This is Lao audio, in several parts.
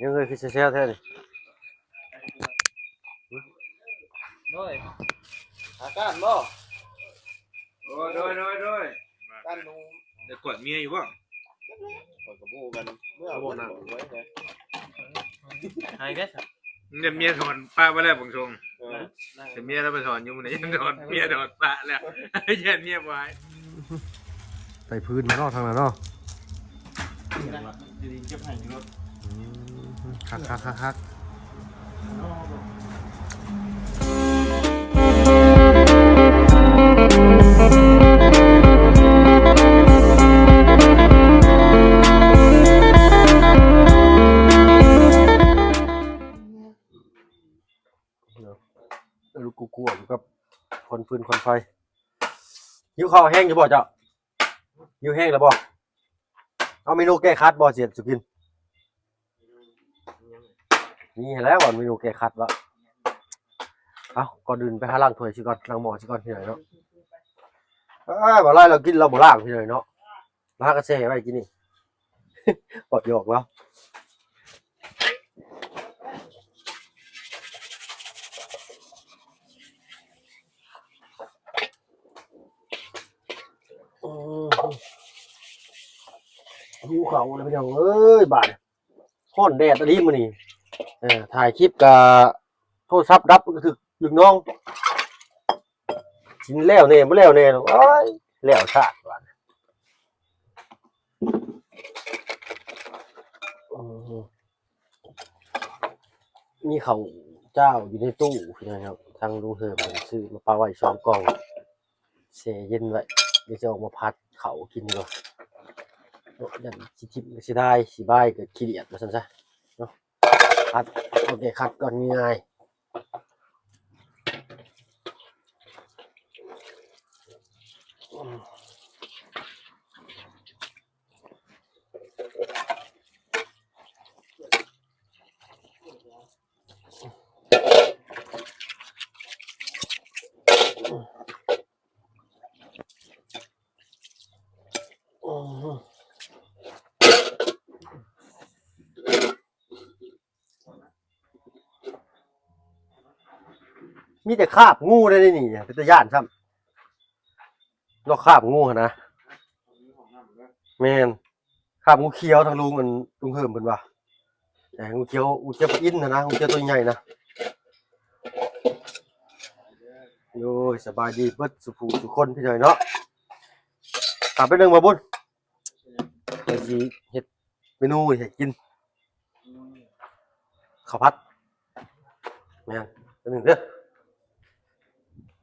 ຍັງເອີຍ ຄືແຊວໆແທ້ນີ້. ໂດຍ ອາການບໍ່? ໂດຍ ໂດຍ ໂດຍ ໂດຍ ການໜູ ໄດ້ກວດເມຍຢູ່ບໍ່? ຂ້ອຍກໍບໍ່ຮູ້ກັນ ເມື່ອບໍ່ນຳໄວ້ແທ້ ໃຫ້ແດ່ຊະ. ເມຍສອນປະໄວ້ແລ້ວບາງຊ່ວງ ເອີ ແຕ່ເມຍລາວໄປສອນຢູ່ມື້ນີ້ ສອນ ເມຍສອນປະແລ້ວ ຢ້ານເມຍບໍ່ໃຫ້. ໃສ່ພື້ນມາເນາະ ທາງນັ້ນເນາະ. ຄັກໆໆໆ. ລຸກກວມກັບຄວັນຟືນຄວັນໄຟ. ຫິວເຂົ້າແຮງຢູ່ບໍ່ເຈົ້າ? ຫິວແຮງແລ້ວບໍ່? ເອົາເມນູແກ້ຂັດບໍ່ ຊິເຮັດສູ່ກິນ? ມີແລ້ວ ເມນູແກ້ຂັດວະ. ເອົາ ກ່ອນອື່ນໄປຫາລ້າງຖ້ວຍຊິກ່ອນ ລ້າງໝໍ້ຊິກ່ອນ ພີ່ນ້ອງເນາະ. ເອີຍ ບໍ່ຫຼາຍ ລາວກິນລາວບໍ່ລ້າງ ພີ່ນ້ອງເນາະ. ລາວຫາກະແຊ່ໄວ້ກິນນີ້ ປອດຢອກລາວ. ອືມ ຫິວເຂົ້າແລ້ວພີ່ນ້ອງເອີຍ ບາດນີ້ຮ້ອນແດດອີ່ຫຼີມື້ນີ້. ເອີ ຖ່າຍຄລິບກະໂທລະສັບດັບ ກະຖືກລູກນ້ອງ ກິນແລ້ວແດ່ ບໍ່ແລ້ວແດ່ ໂອ້ຍ ແລ້ວຊາດບາດນີ້. ອືມ ມີເຂົ້າຈ້າວຢູ່ໃນຕູ້ພີ່ນ້ອງເນາະ ທາງລຸງເຮີມເພິ່ນຊື້ມາປະໄວ້ສອງກ່ອງ ແຊ່ເຢັນໄວ້ ດຽວຊິອອກມາຜັດເຂົ້າກິນດີກວ່າເນາະ. ຢ້ານຊິຖິ້ມກໍເສຍດາຍ ຊິບາຍກໍຂີ້ດຽດວ່າຊັ້ນຊະເນາະ. ຜັດ ເອົາແຕ່ຂັດກ່ອນ ງ່າຍໆ. ມີແຕ່ຄາບງູໄດ໋ໃນນີ້ ເປັນຕາຢ້ານຊ້ຳ ເນາະ ຄາບງູຫັ້ນນະ. ແມ່ນ ຄາບງູຂຽວ ທາງລຸງ ອັນ ລຸງເຮີມເພິ່ນວ່າ ເອີ ງູຂຽວ ງູຂຽວປາອິນຫັ້ນນະ ງູຂຽວໂຕໃຫຍ່ນະ. ໂອ້ຍ ສະບາຍດີເບິດສູ່ຜູ້ສູ່ຄົນ ພີ່ນ້ອງເນາະ. ຖ້າແປັບໜຶ່ງ ບ່າວບຸນ ຂ້ອຍຊິເຮັດເມນູໃຫ້ກິນ ເຂົ້າຜັດ. ແມ່ນ ແປັບໜຶ່ງເດີ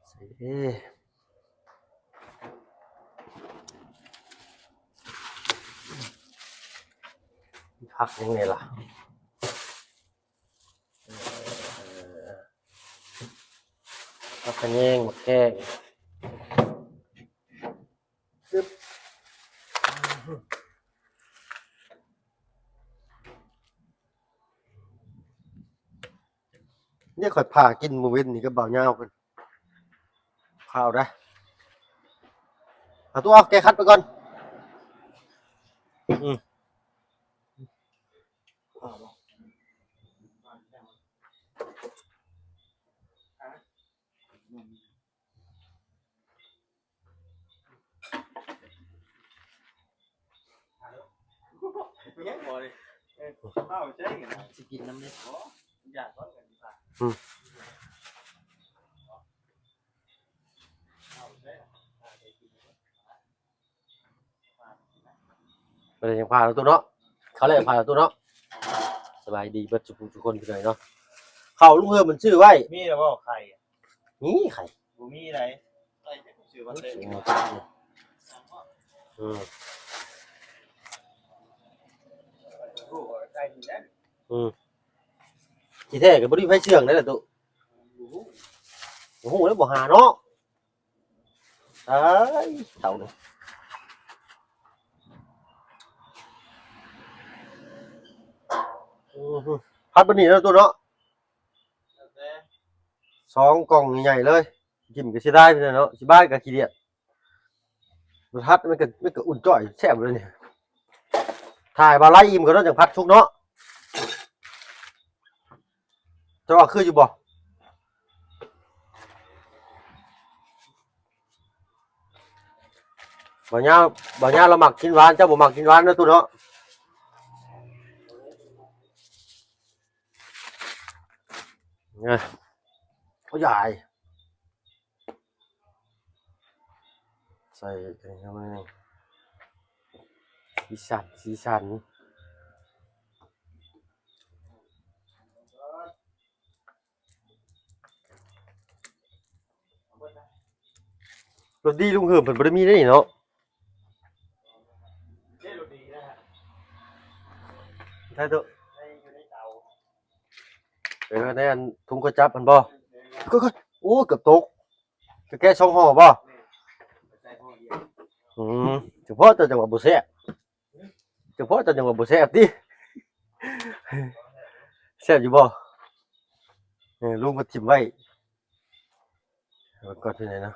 ໃສ່ເດ້ ມີຜັກຫຍັງແດ່ລະ? ເອີ ຜັກຂະແຍງ ໝາກແຂ້ງ. ຊຶບ ນີ້ຂ້ອຍຜ່າກິນມື້ເວັນນີ້ກັບບ່າວຍາວເພິ່ນ ຜ່າເອົາໄດ໋. ເອົາ ຕູ້ ເອົາແກ້ຂັດໄປກ່ອນ. ອືມ ຍັງບໍ່ເດ້ ເອີ ເອົາໃຈກັນນະ ຊິກິນນຳເດ້ ບໍ່ ຢາກກ່ອນກັນຊິພາ ອືມ. ບໍ່ໄດ້ຫຍັງ ພາເອົາຕູ້ເນາະ ເຂົ້າແລ້ວພາເອົາຕູ້ເນາະ. ສະບາຍດີເບິດສູ່ຜູ້ສູ່ຄົນ ພີ່ນ້ອງເນາະ. ເຂົ້າລຸງເຮີມມັນຊື້ໄວ້ ມີແລ້ວບໍ່ໄຂ່? ມີໄຂ່ ບໍ່ມີໃດ໋ ໄຂ່ຈັກຊື້ມາແຕ່ ອືມ ໄກ່ນີ້ແຫຼະ ອືມ. ທີ່ແທ້ກໍບໍ່ໄດ້ມີໃຜເຊື່ອງໄດ້ລະຕຸ ບໍ່ຮູ້ ບໍ່ຮູ້ແລ້ວ ບໍ່ຫາເນາະ. ຕາຍ ເຖົ້ານີ້ ອືມ ພັດບັດນີ້ເນາະ ຕູ້ເນາະ ແລ້ວແຕ່ ສອງກ່ອງໃຫຍ່ໆເລີຍ ກິນກໍເສຍດາຍເນາະ ຊິບາຍກໍຂີ້ດຽດ ພັດມັນກໍ ມັນກໍອຸ່ນຈ້ອຍ ແຊບເລີຍນີ້. ຖ້າໃຫ້ບ່າວໄລອີ່ມກ່ອນເນາະ ຈັ່ງພັດສຸກເນາະ. ເຈົ້າວ່າຄືຢູ່ບໍ່? ບ່າວຍາວ ບ່າວຍາວລາວມັກກິນຫວານ ເຈົ້າບໍ່ມັກກິນຫວານເດີຕູ້ເນາະ. ໂອ້ຍ ໃສ່ອັນນີ້ເຂົ້າມາ ສີສັນ ສີສັນ. ລົດດີລຸງເຮີມເພິ່ນບໍ່ໄດ້ມີເດ້ນີ້ເນາະ. ໃສ່ໂຕ ເອີ ໃນອັນຖົງກະຈັບຫັ້ນບໍ່? ໂອ້ຍ ເກືອບຕົກ. ຈະແກະສອງຫໍ່ບໍ່? ອືມ ສະເພາະເຈົ້າຈັ່ງວ່າບໍ່ແຊບ. ສະເພາະເຈົ້າຈັ່ງວ່າບໍ່ແຊບຕິ? ແຊບຢູ່ບໍ່? ເອີ ລຸງກໍຖິ້ມໄວ້ ເບິ່ງກ່ອນເປັນໃດເນາະ.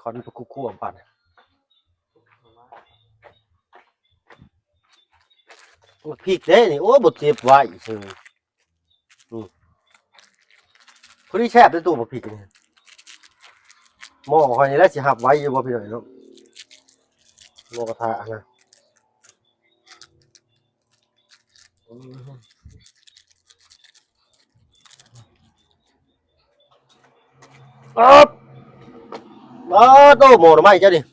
ຄວັນກໍຂົ້ວໆ ບາດນີ້ ໝາກພິກເດ້ນີ້ ໂອ້ ບໍ່ເຈັບໄວ້ຊື່. ອືມ ພໍດີແຊບເດ້ຕູ້ ໝາກພິກນີ້. ໝໍ້ຂ້ອຍນີ້ແຫຼະຊິຮັບໄວ້ຢູ່ບໍ່ພີ່ນ້ອງເນາະ ໝໍ້ກະທະນະ. ອືມ ອາບ ບາໂຕ ໝໍ້ໜໍ່ໄມ້ເຈົ້ານີ້.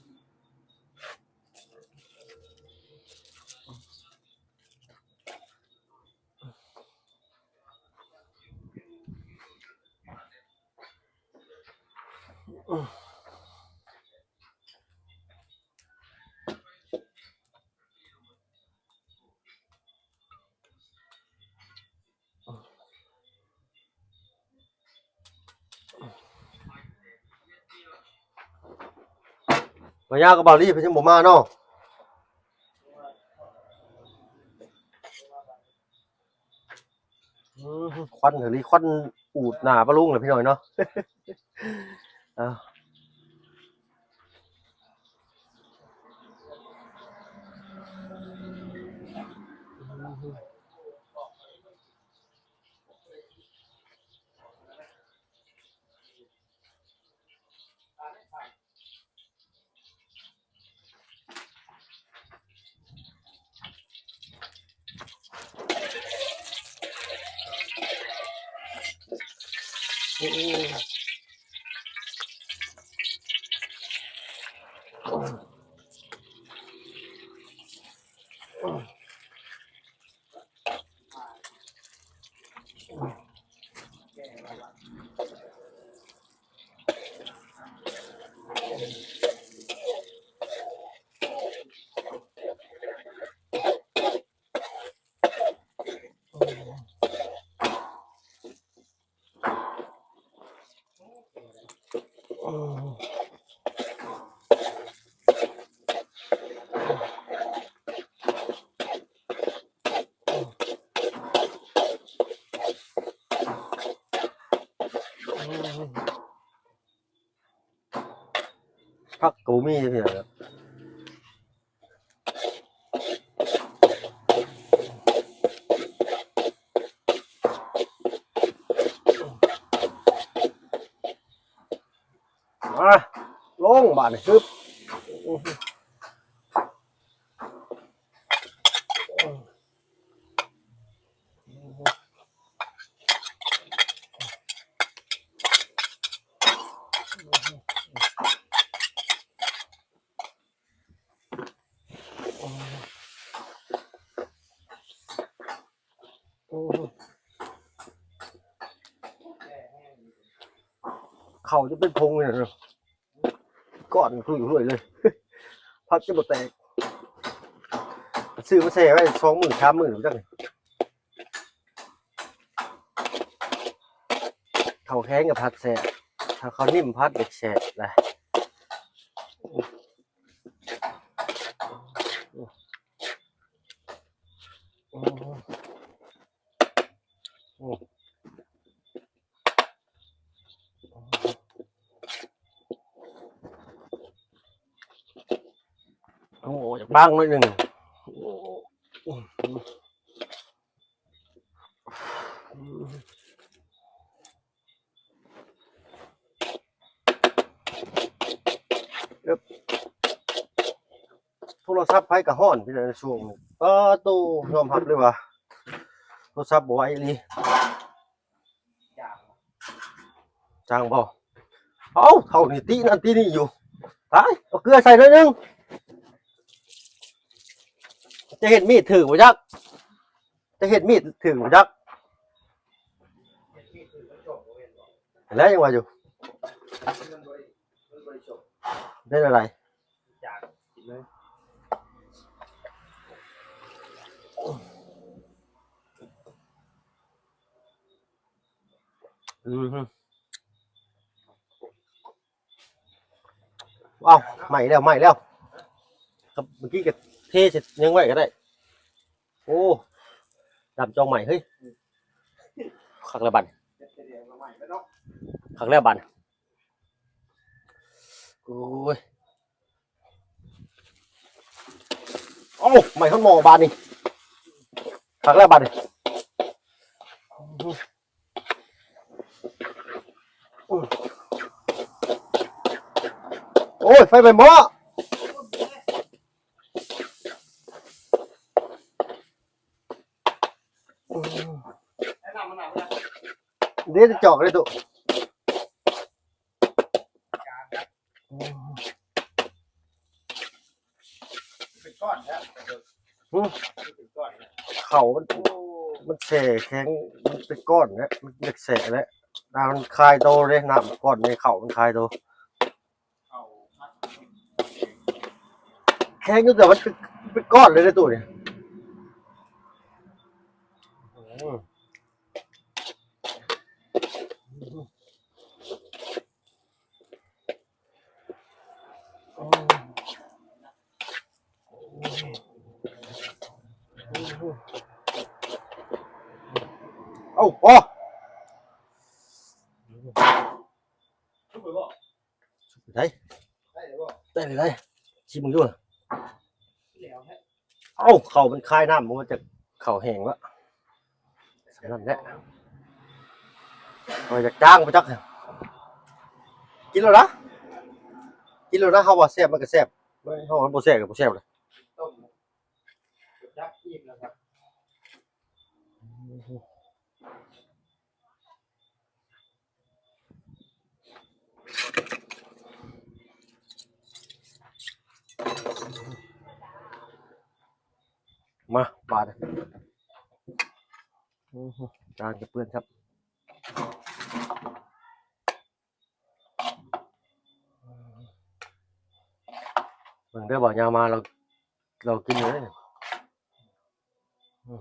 ມາຍາກັບບ່າວລີເພິ່ນຍັງບໍ່ມາເນາະ. ອືມ ຄວັນເຮີລີ ຄວັນອູດໜ້າປ້າລຸງແຫຼະພີ່ນ້ອງເນາະ. ເອົາ ຜັກກໍບໍ່ມີເດພີ່ນ້ອງ. ມາ ລົງບາດນີ້ ຊຶບ. ເຂົ້າຈະເປັນຜົງເລີຍເນາະ. ກ້ອນລຸຍໆ ເລີຍ ພັດຈະບໍ່ແຕກ. ຊື້ມາແຊ່ໄວ້ສອງມື້ສາມມື້ຈັກນີ້. ເຂົ້າແຂງກໍພັດແຊບ ຖ້າເຂົ້າໜິ່ມພັດກໍແຊບຫຼາຍ. ໂອ້ ຢາກບາງໜ້ອຍໜຶ່ງ. ໂທລະສັບໃຜກະຮ້ອນ ພີ່ນ້ອງ ໃນຊ່ວງນີ້ ປາໂຕ ຍອມຮັບເລີຍວ່າ ໂທລະສັບບໍ່ໄຫວອີ່ຫຼີ. ຈ້າງບໍ່? ເອົ້າ ເທົ່ານີ້ຕິນັ້ນຕິນີ້ຢູ່. ຕາຍ ເອົາເກືອໃສ່ໜ້ອຍໜຶ່ງ. ຈະເຮັດມີດຖືກບໍ່ຈັກ? ຈະເຮັດມີດຖືກບໍ່ຈັກ? ແລ້ວຍັງວ່າຢູ່. ເປັນອະໄລ? ອືມ ອ້າວ ໄໝ້ແລ້ວ ໄໝ້ແລ້ວ. ຄັບ ເມື່ອກີ້ກໍເທໃສ່ຫຍັງໄວ້ກໍໄດ້. ໂອ້ ດຳຈອງໃໝ່ເຮີ້ຍ. ຄັກແລ້ວບັດ ຄັກແລ້ວບັດ. ໂອ້ຍ ເອົ້າ ໄໝ້ຮອດໝໍ້ບາດນີ້. ຄັກແລ້ວບາດນີ້. ໂອ້ຍ ໄຟໄໝ້ໝໍ້. ເດ້ ຈອກເດ້ຕູ້. ເປັນກ້ອນແລ້ວ ຫື ເປັນກ້ອນແລ້ວ. ເຂົ້າມັນ ໂອ້ ມັນແຊ່ແຂງ ມັນເປັນກ້ອນແລ້ວ ມັນຢາກແຊ່ແລ້ວ. ນ້ຳມັນຄາຍໂຕເດ້ ນ້ຳກ້ອນໃນເຂົ້າມັນຄາຍໂຕ. ເຂົ້າ ແຂງຢູ່ ແຕ່ມັນເປັນ ເປັນກ້ອນເລີຍເດ້ຕູ້ນີ້. ໂອ້ ເອົ້າ ພໍ ໄດ້ ໄດ້ ໄດ້ ຊິມເບິ່ງດູ. ເອົ້າ ເຂົ້າມັນຄາຍນ້ຳ ມັນຈະເຂົ້າແຫ້ງວະ. ສ່ຳນັ້ນແຫຼະ ເອົາຈາກຈາງໄປຈັກ. ກິນແລ້ວນະ ກິນແລ້ວນະ. ເຮົາວ່າແຊບມັນກໍແຊບ ເຮົາວ່າບໍ່ແຊບກໍບໍ່ແຊບເລີຍ. ມາ ບາດນີ້ ໂອ້ໂຫ ຈານກໍເປື້ອນຄັບ. ເບິ່ງເດີ ບ່າວຍາວມາ ລາວ ລາວກິນຢູ່ເດ້.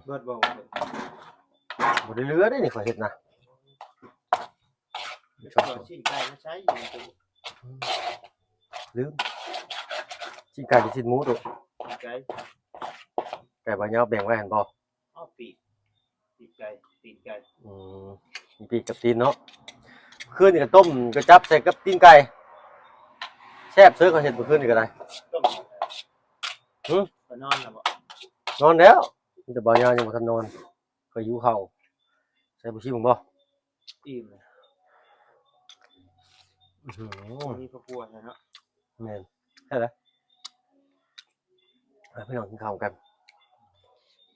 ເບິດບໍ່? ບໍ່ໄດ້ເຫຼືອເດ້ນີ້ ຂ້ອຍເຮັດນະ. ເອົາຊີ້ນໄກ່ມາໃສ່ຢູ່. ລືມ ຊີ້ນໄກ່ຫຼືຊີ້ນໝູໂຕ? ຊີ້ນໄກ່. ໄກ່ບ່າວຍາວແບ່ງໄວ້ຫັ້ນບໍ່? ເອົາປີກ ປີກໄກ່ ຕີນໄກ່. ອືມ ມີປີກກັບຕີນເນາະ. ຄືນນີ້ກໍຕົ້ມ ກໍຈັບໃສ່ກັບຕີນໄກ່ ແຊບເສີຍ. ຂ້ອຍເຮັດມື້ຄືນນີ້ກໍໄດ້. ຕົ້ມ ຫື ໄປນອນແລ້ວບໍ່? ນອນແລ້ວ ມີແຕ່ບ່າວຍາວຍັງບໍ່ທັນນອນ. ຂ້ອຍຫິວເຂົ້າ ໃສ່ບໍ່ຊິເບິ່ງບໍ່? ອີ່ມແລ້ວ. ອືຫື ມີຄອບຄົວແທ້ເນາະ. ແມ່ນ ໃຊ່ລະ. ມາ ພີ່ນ້ອງກິນເຂົ້າກັນ.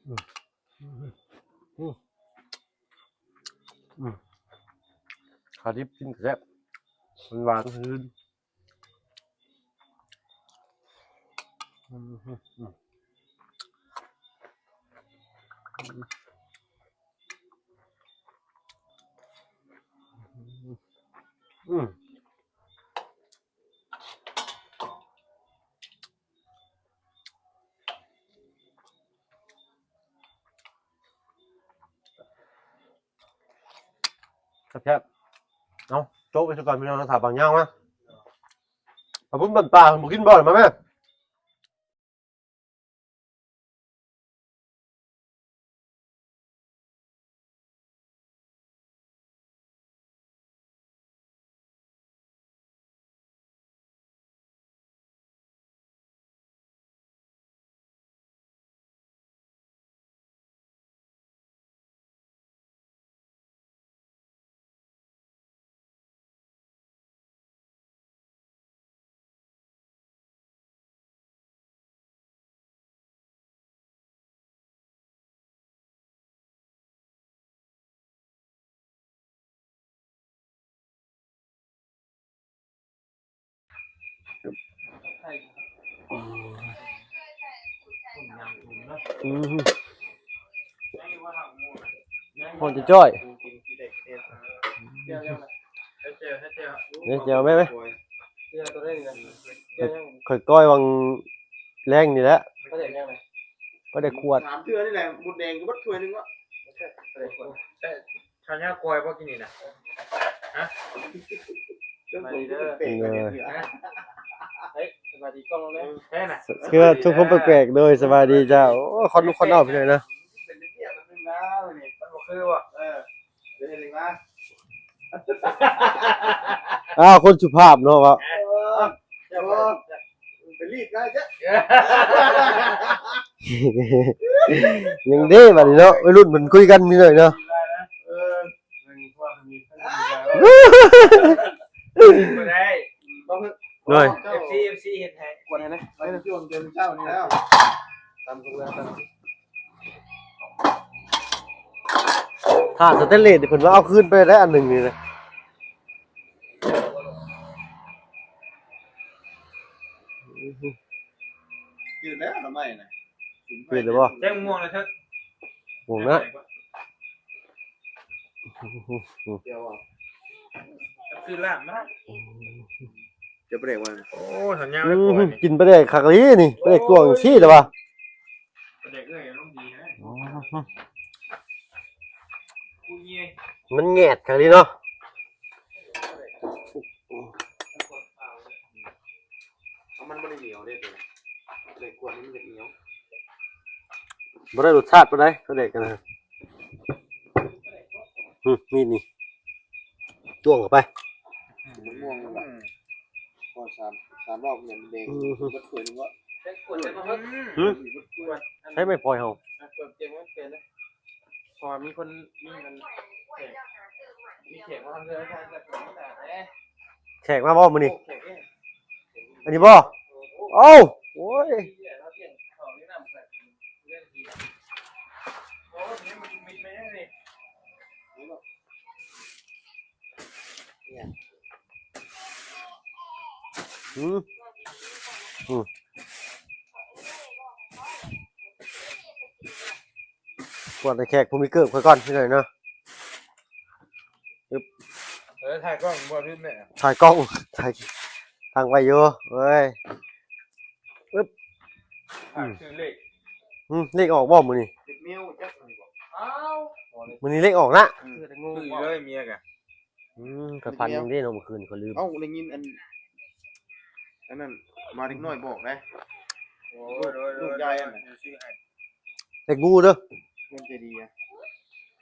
ອືມ ອືມ ອືມ ຂາດິບກິນກໍແຊບ ມັນຫວານ ມັນລື່ນ. ອືມ ອືມ ອືມ ອືມ. ແຊບໆ. ເອົາ ໂຈະໄປຊະກ່ອນ ພີ່ນ້ອງ. ຖ້າບ່າວຍາວມາ ປາບຸນບ້ານປ່າ ບໍ່ກິນບໍ່? ມາແມ່. ອືມ ຮ້ອນຈ້ອຍໆ ເດ້ ແຈ່ວແມ່ນໄໝ? ຂ້ອຍກ້ອຍຫວ່າງແລງນີ້ແຫຼະ ປາແດກຂວດ ສາມເທື່ອນີ້ແຫຼະ ໝົດແດງກໍເບິດຖ້ວຍໜຶ່ງເນາະ ປາແດກຂວດ ປາແດກຂວດ ແຕ່ ເຂົາຍາວກ່ອຍບໍ່ກິນນີ້ນະ ຮະ ສະບາຍດີເດີ ເອີ ເຮີ້ຍ ສະບາຍດີກ້ອງເລີຍ ເອີ ຄືທຸກຄົນແປກໆ ໂດຍ ສະບາຍດີເຈົ້າ ໂອ້ ຄວັນລຸກຄວັນອອກ ພີ່ນ້ອງເນາະ ເປັນວຽກໆ ມັນບໍ່ຄືບໍ່ ເອີ ເປັນຫຍັງມາ ອ້າວ ຄົນສຸພາບເນາະ ເອີ ເຈົ້າ ເຈົ້າ ໄປລີດມາເຈົ້າ ຍັງເດ້ບັດນີ້ເນາະ ໄວລຸ້ນເພິ່ນຄຸຍກັນມີໜ້ອຍເນາະ ເອີ ບໍ່ໄດ້ ໂດຍ ເອັຟຊີ ເອັຟຊີ ເຮັດໃຫ້ ກວດໃຫ້ນະ ໄປຊ່ວງເດືອນເຊົ້ານີ້ແລ້ວ ຕາມເວລາ ຖ້າສະເຕນເລດນີ້ເພິ່ນວ່າເອົາຄືນໄປໄດ້ອັນໜຶ່ງນີ້ນະ ຈືດແລ້ວໜໍ່ໄມ້ນະ ຈືດແລ້ວບໍ່? ແຈ້ງມ່ວງເລີຍເທີ້ ມ່ວງນະ ດຽວບໍ່? ຄືລາບນະ ຈະປະແດກວ່າ ໂອ້ ສັນຍາວ ອືມ ແລ້ວ ກິນປາແດກຄັກອີ່ຫຼີນີ້ ປາແດກກວາງຊີ້ແລ້ວວ່າ ປາແດກເອື້ອຍອາລົມດີນະ ມັນແງດຄັກອີ່ຫຼີເນາະ ເອົາ ມັນບໍ່ໄດ້ໜຽວເດ້ ເດ້ ກວດນີ້ມັນຈະໜຽວ ບໍ່ໄດ້ລົດຊາດປານໃດ ປາແດກກັນນະ ອືມ ມີດນີ້ ຈ້ວງເຂົ້າໄປ ໝາກມ່ວງນີ້ແຫຼະ ພໍສາມ ສາມຮອບນີ້ແດງ ອືມ ເບິດຖ້ວຍໜຶ່ງເນາະ ອືມ ໃຊ້ໄມ້ພອຍເຮົາ ເພາະວ່າມີຄົນ ມີອັນ ມີແຂກ ມີແຂກມາທາງເຮືອນ ແຂກມາບໍ່ມື້ນີ້? ໂອ້ ແຂກເດ້ ອັນນີ້ບໍ່? ເອົ້າ ໂອ້ຍ ອືມ ອືມ ກວດໃຫ້ແຂກຜູ້ມີເກີບຂ້ອຍກ່ອນ ພີ່ນ້ອງເນາະ ອຶບ ເອີ ຖ່າຍກ້ອງບໍ່ລືມແມ່ ຖ່າຍກ້ອງ ຖ່າຍ ຕັ້ງໄວ້ຢູ່ ເອີຍ ອຶບ ອືມ ຊື່ເລກ ອືມ ເລກອອກບໍ່ມື້ນີ້? ເລກແມວຈັກມື້ນີ້ບໍ່? ອ້າວ ມື້ນີ້ເລກອອກນະ ອືມ ຊື່ເລີຍເມຍກະ ອືມ ຂ້ອຍຝັນເດ້ເນາະ ເມື່ອຄືນຂ້ອຍລືມ ເອົ້າ ໄດ້ຍິນອັນ ອັນນັ້ນ ວ່າເດັກນ້ອຍບອກເດ້ ໂອ້ຍ ໂດຍ ໂດຍ ລູກໃຫຍ່ຫັ້ນນະ ເດັກງູເດີ ເພິ່ນໃຈດີອະ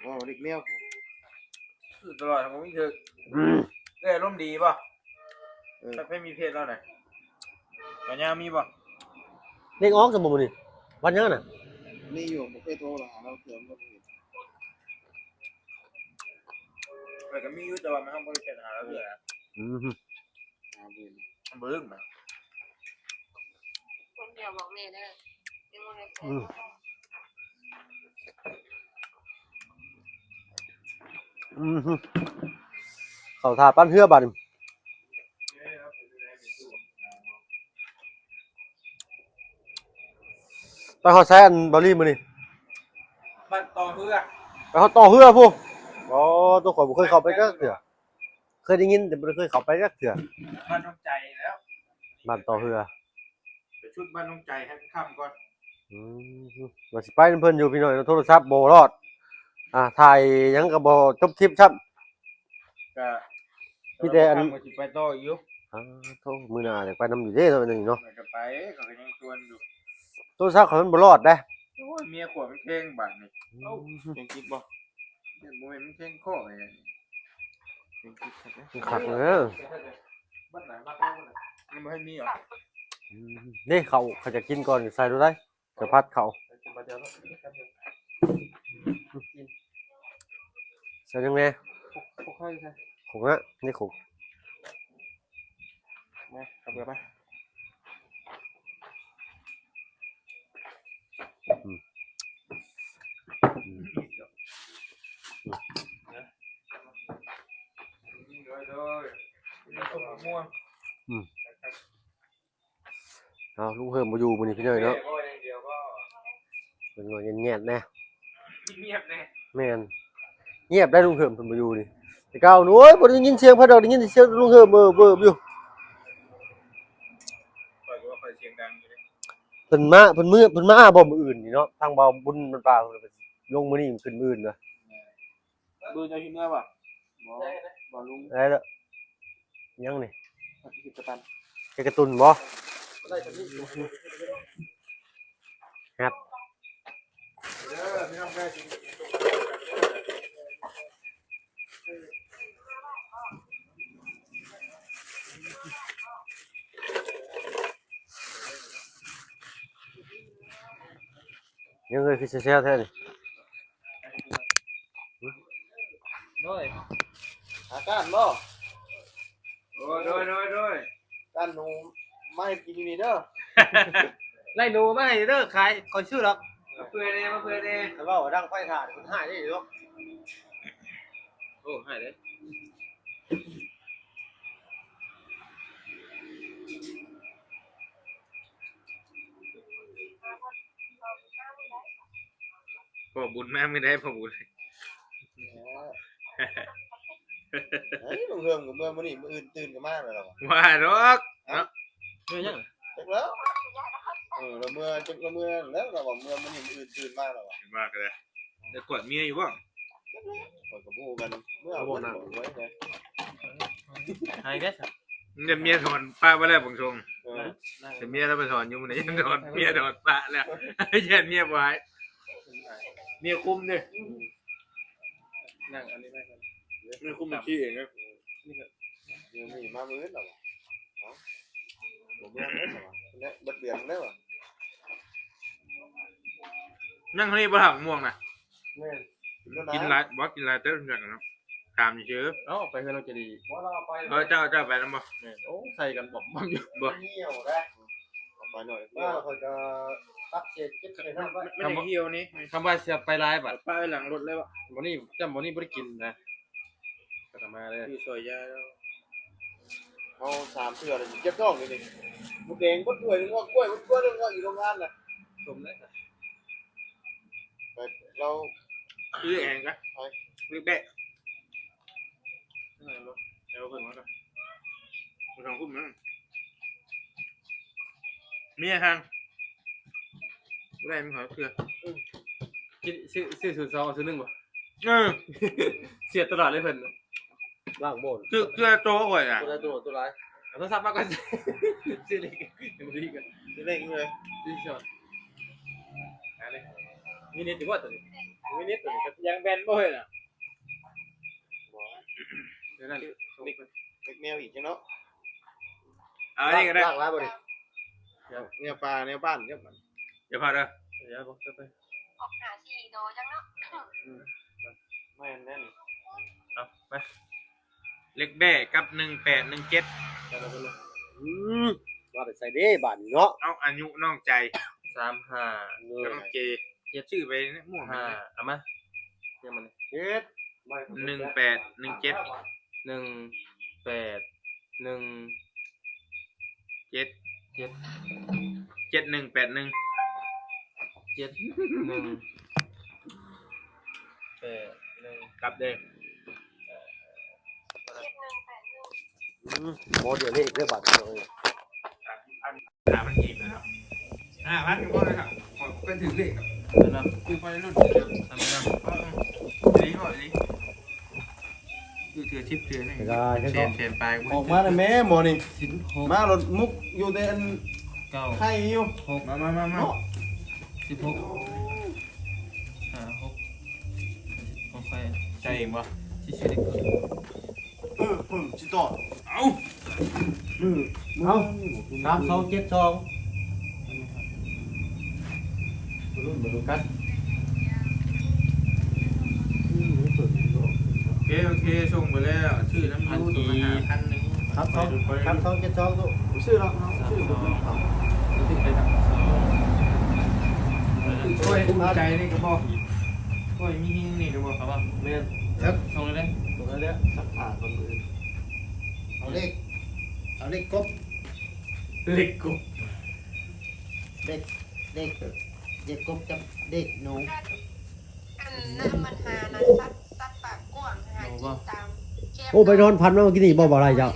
ໂອ້ ເດັກແມວ ຊື້ຕະຫຼອດ ບໍ່ມີຖືກ ອືມ ເອື້ອຍອາລົມດີບໍ່? ເອີ ຈັກໃຜມີເພຈລາວນະ ກະຍາມີບໍ່? ເລກອອກຊັ້ນບໍ່ມື້ນີ້ ວັນຫຍັງນະ? ມີຢູ່ ບໍ່ເຄີຍໂທລະຫາລາວເທື່ອ ບໍ່ເຫັນ ຂ້ອຍກະມີຢູ່ ແຕ່ວ່າມັນບໍ່ໄດ້ເຮັດຫາເທື່ອ ອືມ ຫາບໍ່ເຫັນ ມັນບໍ່ລຶ້ງນະ ຄົນດຽວບອກແມ່ເດີ ອືມ ອືມ ເຂົ້າທ່າປັ່ນເຮືອບາດນີ້. ໄປຮອດໃສອັນເບົາລີມື້ນີ້? ບ້ານຕໍ່ເຮືອ ໄປຮອດຕໍ່ເຮືອພຸ້ນ ອໍ ໂຕຂ້ອຍບໍ່ເຄີຍເຂົ້າໄປຈັກເທື່ອ ເຄີຍໄດ້ຍິນແຕ່ບໍ່ໄດ້ເຄີຍເຂົ້າໄປຈັກເທື່ອ ບ້ານນ້ອງໃຈແລ້ວ ບ້ານຕໍ່ເຮືອ ໄປຊຸດບ້ານນ້ອງໃຈໃຫ້ຄ່ຳກ່ອນ ອືມ ວ່າຊິໄປນຳເພິ່ນຢູ່ພີ່ນ້ອງ ໂທລະສັບບໍ່ລອດ ອ່າ ຖ່າຍຫຍັງກໍບໍ່ຈົບຄລິບຊ້ຳ ກະມີແຕ່ອັນ ຄ່ຳກໍຊິໄປຕໍ່ຢູ່ ອ້າໂທ້ ມື້ໜ້າຢາກໄປນຳຢູ່ເດ້ເນາະ ອັນນີ້ເນາະ ໄປກໍໄປ ເຂົາກໍຍັງຊວນຢູ່ ໂທລະສັບຂ້ອຍມັນບໍ່ລອດເດ້ ໂອ້ຍ ເມຍຂ້ອຍມັນແຂງບາດນີ້ ອືມ ເອົ້າ ເປັນກິບບໍ່? ບໍ່ແມ່ນ ມັນແຂງຄໍ ມັນຄັກເດີ ມັນບໍ່ໃຫ້ມີຫຍັງ ອືມ ເດ້ ເຂົ້າ ເຂົາຈະກິນກ່ອນ ໃສ່ໂລດໄດ ສະພັດເຂົ້າ ໃສ່ຫຍັງແດ່? ຄົກ ຄົກໃສ່ ຄົກນະ ນີ້ຄົກ ມາ ເຂົ້າເບືອມາ ອືມ ອືມ ໂດຍ ໂດຍ ມີຄົກໝາກມ່ວງ ອືມ. ເອົາ ລຸງເຮີມບໍ່ຢູ່ມື້ນີ້ພີ່ນ້ອງເນາະ ເພິ່ນວ່າງຽບໆແດ່ ງຽບແດ່ ແມ່ນ ງຽບໄດ໋ ລຸງເຮີມເພິ່ນບໍ່ຢູ່ນີ້ ແຕ່ເກົ່ານີ້ ໂອ້ຍ ບໍ່ໄດ້ຍິນສຽງໃຜດອກ ໄດ້ຍິນແຕ່ສຽງລຸງເຮີມເບີບໆຢູ່ ຂ້ອຍກໍວ່າຂ້ອຍສຽງດັງຢູ່ເດ້ ເພິ່ນມາ ເພິ່ນມື້ ເພິ່ນມາບໍ່ມື້ອື່ນນີ້ເນາະ ທາງເບົາບຸນມັນປາເພິ່ນລົງມື້ນີ້ ຂຶ້ນມື້ອື່ນນະ. ເບີເຈົ້າຊິເມືອບໍ່? ບໍ່ ບໍ່ລຸງ ໄດ້ແລ້ວ ຍັງນີ້ ເຮັດກະຕັນ ເຮັດກະຕຸນບໍ່? ໄດ້ກໍມີ ແຮບ ເດີ ພີ່ນ້ອງເດີ ຍັງເລີຍ ຄືແຊວໆແທ້ນີ້ ໂດຍ ຫາກ້ານບໍ່? ໂດຍ ໂດຍ ໂດຍ ໂດຍ ກ້ານໜູມາໃຫ້ກິນຢູ່ນີ້ເດີ ໄລ່ໜູມາໃຫ້ເດີ ຂາຍ ຂ້ອຍຊື້ດອກ ມາເປື່ອຍແດ່ ມາເປື່ອຍແດ່ ຖ້າເວົ້າດັງໄຟຖ່ານ ມັນຮ້າຍເດ້ເນາະ ໂອ້ ຮ້າຍເດ້. ພໍ່ບຸນມາມື້ໃດ ພໍ່ບຸນ? ເອີ ເຮີ້ຍ ລຸງເຮືອມກໍເມືອມື້ນີ້ ມື້ອື່ນຕື່ນກໍມາແລ້ວລະ ວ່າດອກເນາະ ເມືອຫຍັງ? ຈັກແລ້ວ ເອີ ລະເມືອ ຈັກລະເມືອແລ້ວ ລະວ່າເມືອມື້ນີ້ ມື້ອື່ນຕື່ນມາແລ້ວວ່າ ວ່າກໍໄດ້. ໄດ້ກອດເມຍຢູ່ບໍ່? ຂ້ອຍກໍບໍ່ຮູ້ກັນ ເມື່ອ ເອົາບໍ່ນະ ໄວ້ແດ່ ໃຫ້ແດ່ຊະ ເມຍຖອນປະໄວ້ແລ້ວບາງຊ່ວງ ເອີ ແຕ່ເມຍລາວໄປຖອນຢູ່ມື້ນີ້ ຖອນ ເມຍຖອນປະແລ້ວ ຢ້ານເມຍບໍ່ໃຫ້ ເມຍຄຸມເດ້ ນັ່ງອັນນີ້ໄວ້ກ່ອນ ເມຍຄຸມເປັນຂີ້ເອງເດ້ ນີ້ກໍ ດຽວນີ້ມາມື້ອື່ນແລ້ວຫວາ? ເອົ້າ ບໍ່ເມືອແລ້ວຫວາ? ແນະ ເບິດເດືອນແລ້ວຫວາ? ຍັງເຮົານີ້ບໍ່ຖາມໝ່ວງນະ ແມ່ນ ກິນຫຼາຍ ບໍ່ກິນຫຼາຍເຕີບເນາະ ຖາມຊື່ໆ ເອົ້າ ໄປເຮືອນນ້ອງເຈດີ ບໍ່ລາວໄປ ເອີ ເຈົ້າ ເຈົ້າໄປນຳບໍ່? ແມ່ນ ໂອ້ ໃສ່ກັນບອມໆຢູ່ ບໍ່ ໜຽວເດ້ ເອົາໄປໜ້ອຍ ວ່າຂ້ອຍກໍຕັກເສດເກັບໃສ່ນ້ຳໄວ້ ມັນຍັງຫ່ຽວນີ້ ຄຳວ່າຊິໄປຫຼາຍບາດ ປະໄວ້ຫຼັງລົດເລີຍບໍ່? ບໍ່ນີ້ ຈຳບໍ່ນີ້ບໍ່ໄດ້ກິນນະ. ກະມາເລີຍ ຄືສອຍຢາແລ້ວ ເຮົາສາມເທື່ອແລ້ວ ເຈັບທ້ອງຢູ່ນີ້ ໝົດແດງເບິດຖ້ວຍໜຶ່ງ ເງາະກ້ວຍເບິດຖ້ວຍໜຶ່ງ ເງາະຢູ່ໂຮງງານນະ ສົມເລີຍ ໄປ ລາວ ຄືແອງກະ ໄປ ຄືແບະ ແລ້ວເບິ່ງວ່າ ບໍ່ຕ້ອງຄຸ້ມນະ ເມຍທາງ ບໍ່ໄດ້ມັນຂໍເທື່ອ ອືມ ກິນ ຊື້ ຊື້ສູນສອງເອົາສູນໜຶ່ງບໍ່? ເອີ ສຽດຕະຫຼອດເລີຍເພິ່ນ ລ້າງໂບນ ຊື້ເທື່ອໂຕຂ້ອຍນະ ໂຕໃດໂຕ ໂຕຫຼາຍ ເອົາໂທລະສັບມາກ່ອນ ຊື້ເລກ ຍັງບໍ່ໄດ້ກັນ ຊື້ເລກເລີຍ ຊື້ສອງ ຫາເລີຍ ມີເນັດຢູ່ບໍ່ໂຕນີ້? ມີເນັດໂຕນີ້ ຍັງແບນບໍ່ເຮີ້ຍນະ ບໍ່ ເດີນັ້ນ ເລັກ ເລັກແນວອີກເນາະ ເອົາອັນນີ້ກໍໄດ້ ລາກຫຼາຍບໍ່ນີ້? ແນວປ່າແນວບ້ານເດີ ຢ່າພາດເດີ ຢ່າບໍ່ໄປ ອອກຫາສີ່ໂຕຈັງເນາະ ອືມ ແມ່ນແນ່ນີ້ ເອົາໄປ ເລກແບ້ກັບໜຶ່ງແປດໜຶ່ງເຈັດ ອືມ ວ່າໄປໃສ່ເດ້ບາດນີ້ເນາະ ເອົາອາຍຸນ້ອງໃຈ ສາມຫ້າ ເອີ ກັບນ້ອງເຈ ເຈັດ ຊື່ໄປໝ່ວງ ຫ້າ ເອົາມາ ຍັງມັນ ເຈັດ ໜຶ່ງແປດໜຶ່ງເຈັດ ໜຶ່ງແປດໜຶ່ງ ເຈັດ ເຈັດ ເຈັດໜຶ່ງແປດໜຶ່ງ ເຈັດໜຶ່ງແປດໜຶ່ງ ກັບເດີ ເຈັດໜຶ່ງແປດໜຶ່ງ ອືມ ບໍ່ເດີເລກເດີບາດນີ້ເອີຍ ສາມສິບພັນ ສາມພັນກີບເນາະ ຫ້າພັນກໍພໍແລ້ວ ຂ້ອຍກໍຖືກເລກ ເນາະ ຄືໄວລຸ້ນເດີ ທຳນະ ເອີ ເອີ ດີບໍ່ດີ ຄືເທື່ອສິບເທື່ອນີ້ ແສນ ແສນປາຍ ອອກມາແລ້ວແມ່ໝໍນີ້ ສິບຫົກ ມາລົດມຸກຢູ່ແຕ່ອັນ ເກົ້າ ໄຂ່ຢູ່ ຫົກ ມາ ມາ ມາ ມາ ເນາະ ສິບຫົກ ຫ້າ ຫົກ ຂອງຂ້ອຍ ໃສ່ເອງບໍ່? ຊິຊື້ເດັກ ເອີ ເພິ່ນຊິຕໍ່ ເອົາ ມື ເອົາ ສາມສອງເຈັດສອງ ມາລຸ້ນມາດູກັນ ໂອເຄ ໂອເຄ ສົ່ງໄປແລ້ວ ຊື້ນຳຢູ່ ໂຕລະຫ້າພັນໜຶ່ງ ສາມສອງ ສາມສອງເຈັດສອງ ຕູ້ ບໍ່ຊື້ດອກເນາະ ຊື້ບໍ່ເປັນເຂົາ ຊື້ໄປນຳ ໂອ້ຍ ອຸ້ມໃຈນີ້ກໍບໍ່ ໂອ້ຍ ມີແຮງນີ້ກໍບໍ່ ເຂົາວ່າ ແມ່ນ ເອີ ສົ່ງເລີຍເດ້ ສົ່ງເລີຍເດ້ ຊັກຜ້າກ່ອນມື້ອື່ນ ເອົາເລກ ເອົາເລກກົບ ເລກກົບ ເດັກ ເດັກ ເດັກກົບກັບເດັກໜູ. ອັນນັ້ນມັນຫານະ ສັດ ສັດປາກກວ້າງ ຫາກິນຕາມແຄມ. ໂອ້ ໄປນອນຝັນມາມື້ກີ້ນີ້ບໍ່ ບໍ່ໄດ້ເຈົ້າ?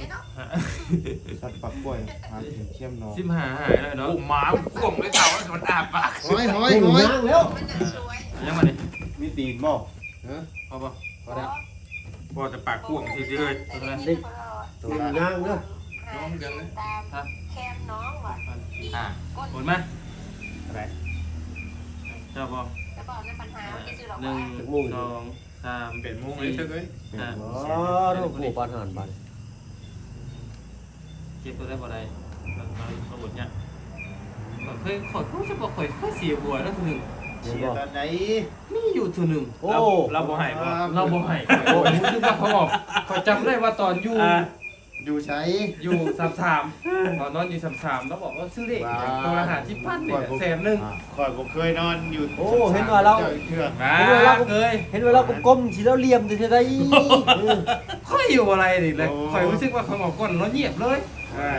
ສັດປາກກວ້າງຫາກິນແຄມໜອງ. ສິບຫ້າຫາຍແລ້ວເນາະ. ໂອ້ ໝາຂວ້າງໄປເຈົ້າ ມັນອ້າປາກ. ຫ້ອຍ ຫ້ອຍ ຫ້ອຍ ຍ່າງແລ້ວ. ມັນຈະສວຍ ຍັງມານີ້ ມີຕີນບໍ່? ຮະ ພໍບໍ່? ພໍແລ້ວ. ບໍ່ ແຕ່ປາກກວ້າງຊື່ໆເລີຍ. ໂຕນັ້ນເດັກ ໂຕນັ້ນຍ່າງເດີ. ນ້ອງເດີນເລີຍ. ຮະ ແຄມນ້ອງວ່າ. ອ່າ ໂອນມາ. ເທົ່າໃດ? ເຈົ້າບໍ່? ຈະບອກໃນບັນຫາ ອ່າ ທີ່ຊື່ດອກ ໜຶ່ງ ວ່າ ຈັກໂມງ? ສອງ ສາມ ແປດໂມງເລີຍເດີ. ຫ້າ ໂອ້ ໂຫ ປານຫັ້ນບາດ. ເກັບຕົວໄດ້ບໍ່ໄດ້ ມັນ ມັນ ມັນອົດຍາກ. ຂ້ອຍເຄີຍ ຂ້ອຍຮູ້ສຶກວ່າຂ້ອຍເຄີຍເສຍຫົວແລ້ວເທື່ອໜຶ່ງ. ເສຍຕອນໃດ? ມີຢູ່ເທື່ອໜຶ່ງ. ໂອ້ ລາວ ລາວບໍ່ໃຫ້ບໍ່? ລາວບໍ່ໃຫ້. ຂ້ອຍຮູ້ສຶກວ່າຂ້ອຍອອກ ຂ້ອຍຈຳໄດ້ວ່າຕອນຢູ່ ອ່າ ຢູ່ໃສ? ຢູ່ສາມສາມ. ຕອນນອນຢູ່ສາມສາມ ລາວບອກວ່າຊື້ເລກ ວ້າ ໂຕລະຫ້າສິບພັນນີ້ແຫຼະ ແສນໜຶ່ງ. ຂ້ອຍບໍ່ເຄີຍນອນຢູ່. ໂອ້ ເຫັນວ່າລາວ ເທື່ອ ເຫັນວ່າລາວ ເຄີຍ ເຫັນວ່າລາວກ້ມໆ ຊິລາວຫຼ່ຽມແທ້ໆໃດ. ເອີ ຂ້ອຍຢູ່ບໍ່ໄດ້ນີ້ແຫຼະ. ໂອ້ ຂ້ອຍຮູ້ສຶກວ່າຂ້ອຍອອກກ່ອນລາວຫຍັບເລີຍ. ອ່າ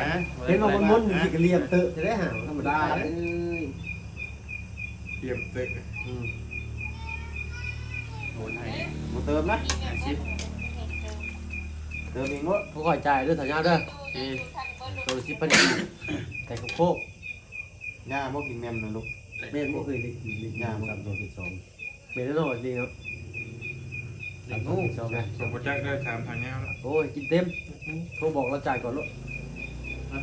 ເຫັນວ່າມົນໆ ຊິກະຫຼຽມເຕີບແທ້ໆ ຫາ ທຳມະດາເດ້. ເອີຍ ຫຼຽມເຕີບ. ອືມ ໂອນໃຫ້ ບໍ່ເຕີມນະ ຫ້າສິບ ເຕີມອີກໂລດ. ຜູ້ຂ້ອຍຈ່າຍເດີ ສັນຍາເດີ. ໂອເຄ ໂຕລະສິບພັນກີບ ໄກ່ໂຄກ. ຍ່າບໍ່ກິນແມ່ມນະລູກ? ແມ່ນບໍ່ເຄີຍໄດ້ກິນເລີຍ. ຍ່າບໍ່ກິນ ສາມສອງເຈັດສອງ. ແມ່ນແນ່ນອນນີ້ເນາະ. ເດັກງູ ສາມສອງເຈັດສອງ ບໍ່ຈັກເດີ ຖາມທາງຍາວ. ໂອ້ຍ ກິນເຕັມ. ໂທບອກລາວຈ່າຍກ່ອນໂລດ. ຮ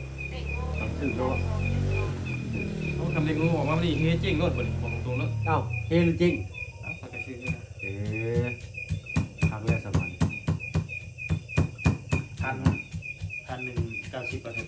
ະ ຖືກໂລດ. ໂອ້ ຄຳເດັກງູອອກມານີ້ ເຮເຈັ້ງໂລດບັດນີ້ ບອກຕົງໆໂລດ. ອ້າວ ເຮຫຼືເຈັ້ງ? ອ້າວ ຂ້ອຍກໍຊື່. ເອີ ຄັກແລ້ວສະບັດ. ພັນ ພັນໜຶ່ງ ເກົ້າສິບບາດ.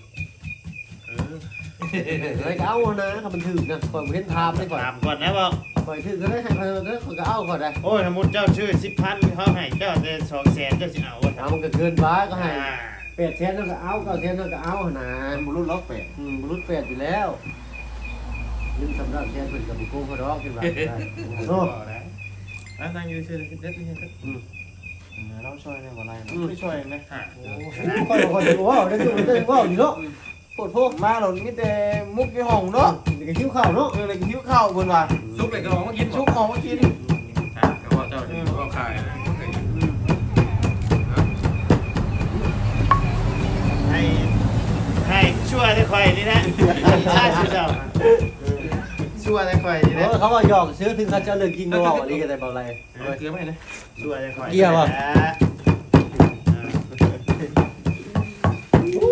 ເອີ ເອີຍ ກໍເອົາຫັ້ນນະ ຄັນມັນຖືກນະ. ຂ້ອຍບໍ່ເຫັນຖາມເດ້ຂ້ອຍ. ຖາມກ່ອນນະບໍ່? ຂ້ອຍຖືກກໍໄດ້ ໃຫ້ຂ້ອຍເດີ ຂ້ອຍກໍເອົາ ຂ້ອຍໄດ້. ໂອ້ຍ ສົມມຸດເຈົ້າຊື້ສິບພັນ ເຂົາໃຫ້ເຈົ້າແຕ່ສອງແສນ ເຈົ້າຊິເອົາບໍ່? ເອົາ ມັນກໍເກີນໄປ. ກໍໃຫ້ ອ່າ ແປດແສນ ເຮົາກໍເອົາ ເກົ້າແສນ ເຮົາກໍເອົາຫັ້ນນະ. ມັນບໍ່ຫຼຸດຫຼອກແປດ. ອືມ ບໍ່ຫຼຸດແປດຢູ່ແລ້ວ. ເງິນສຳລັບແສນເພິ່ນກໍບໍ່ໂກງເຮົາດອກ ຄິດວ່າ. ເອີ ເນາະ ເອົາໄດ້. ອ່ະ ນັ່ງຢູ່ຊື່ໆ ເຮັດ ເຮັດ ເຮັດ. ອືມ ເອີ ລາວຊ່ອຍແດ່ບໍ່ໄດ້. ອືມ ໄປຊ່ອຍແດ່. ໂອ້ ຂ້ອຍ ຂ້ອຍ ໂອ້ ໄດ້ຢູ່ ໄດ້ຢູ່ເນາະ. ອືມ ໂພດໂພ ມາໂລດ ມີແຕ່ມຸກຢູ່ຫ້ອງເນາະ. ເອີ ກໍຫິວເຂົ້າເນາະ. ເອີ ກໍຫິວເຂົ້າເພິ່ນວ່າ. ສຸກແລ້ວກໍອອກມາກິນ ສຸກອອກມາກິນ. ອ່າ ກໍເວົ້າເຈົ້າ ເອີ ເວົ້າຂາຍນະ. ອືມ ໃຫ້ ໃຫ້ຊົ່ວແຕ່ຂ້ອຍນີ້ແຫຼະ ເຈົ້າ ເອີ ຊົ່ວແຕ່ຂ້ອຍນີ້ແຫຼະ. ເອີ ເຂົາເວົ້າຫຍອກຊື່ ເຖິງເຂົາເຈົ້າເລື່ອງຈິງບໍ່ເວົ້າອີ່ຫຼີກໍໄດ້ ບໍ່ເລີຍ. ເອີ ເກືອໄວ້ນະ. ຊ່ວຍຂ້ອຍ ເກຍວ່າ ແຫຼະ. ໂອ້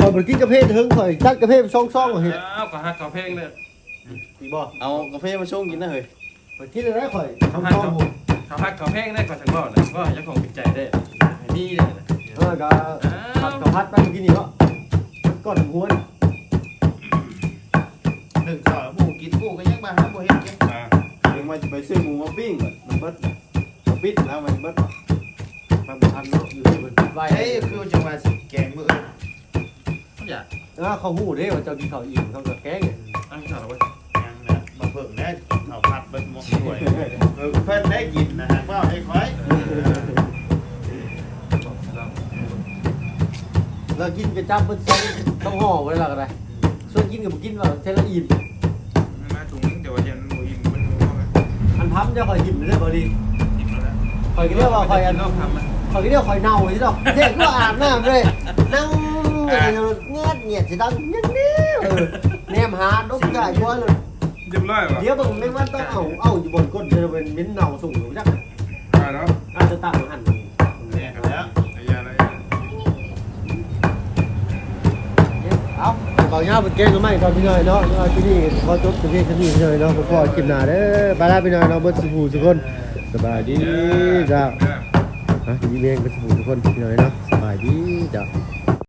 ຂ້ອຍບໍ່ໄດ້ກິນກາເຟເຖິງ ຂ້ອຍຈັດກາເຟສອງຊອງເຮັດ. ອ້າວ ກໍຮັກເຂົາແພງເດ້. ອີກບໍ່? ເອົາກາເຟມາຊົງກິນນະເຮີ້ຍ. ຂ້ອຍກິນໄດ້ ຂ້ອຍ ເຂົາຮັກເຂົາ ເຂົາຮັກເຂົາແພງເດ້ ຂ້ອຍຈັ່ງເວົ້ານະ. ເວົ້າຢ່າຂອງເປັນໃຈເດ້ ໃຫ້ມີເດ້. ເອີ ກໍ ອ້າວ ເຂົາຜັດໄປມື້ກີ້ນີ້ເນາະ ກ່ອນຫົວ. ໜຶ່ງເຂົ້າໝູ່ກິນ ໝູ່ກໍຍັງມາຫາບໍ່ເຮັດເດ້. ອ່າ ຍັງວ່າຊິໄປຊື້ໝູມາປີ້ງ ມັນເບິດ ມາປິດແລ້ວ ມັນເບິດ ມັນບໍ່ທັນເນາະ. ຢູ່ທີ່ເພິ່ນປິດໄວ້. ເອີ ຄືຈັ່ງວ່າຊິແກງມື້ອື່ນ. ເຂົາຢາກ ເອີ ເຂົາຮູ້ເດ້ວ່າເຈົ້າກິນເຂົ້າອີ່ມ ເຂົາກໍແກງ. ເອົາກິນເຂົ້າແລ້ວເວີຍ. ຍັງນະ ບໍ່ເພິ່ງແລ້ວ ເຂົ້າຜັດເບິດໝົດຖ້ວຍ. ເອີ ເພິ່ນໄດ້ກິນນະ ຫາກເວົ້າໃຫ້ຂ້ອຍ. ເອີ ລາວກິນໄປຈັບເບິດສອງສອງຫໍ່ໄວ້ລາວກໍໄດ້. ຊວນກິນກໍບໍ່ກິນ ວ່າແຕ່ລະອີ່ມ. ມາຖົງໜຶ່ງ ແຕ່ວ່າຢ້ານມັນບໍ່ອີ່ມ ມັນບໍ່ພໍ. ອັນທຳເຈົ້າຂ້ອຍຖິ້ມເລີຍບໍ່ດີ. ຖິ້ມແລ້ວນະ. ຂ້ອຍກໍເລີຍວ່າຂ້ອຍອັນ ຂ້ອຍກໍເລີຍຂ້ອຍເນົ່າຊິດອກ. ແທ້ຄືວ່າອາບນ້ຳເລີຍ ນັ່ງ ອ່າ ງຽດໆຊິດັງ ຍັງດີ. ເອີ ແນມຫາດົກກາຍບໍ່ເລີຍ. ຮຽບຮ້ອຍບໍ່? ດຽວເບິ່ງແມງວັນຕ້ອງເອົາ ເອົາຢູ່ບ່ອນກົ້ນ ຈະເປັນເໝັນເນົ່າສູງຢູ່ຈັກ. ວ່າແລ້ວ ອາດຈະຕາກມາຫັ້ນ. ແນ່ກັນແລ້ວ ໄອ້ຢາ ໄອ້ຢາ. ເອົາ ເບົາຍາວເພິ່ນແກງໜໍ່ໄມ້ກ່ອນພີ່ນ້ອງເນາະ. ແລ້ວທີ່ນີ້ຂໍຈົບແຕ່ພຽງເທົ່ານີ້ພີ່ນ້ອງເນາະ. ພໍ້ກັນຄລິບໜ້າເດີ. ໄປລະພີ່ນ້ອງເນາະ ເບິດສູ່ຜູ້ສູ່ຄົນ. ສະບາຍດີເຈົ້າ. ອ່ະ ຢູ່ດີມີແຮງເບິດສູ່ຜູ້ສູ່ຄົນພີ່ນ້ອງເນາະ. ສະບາຍດີເຈົ້າ.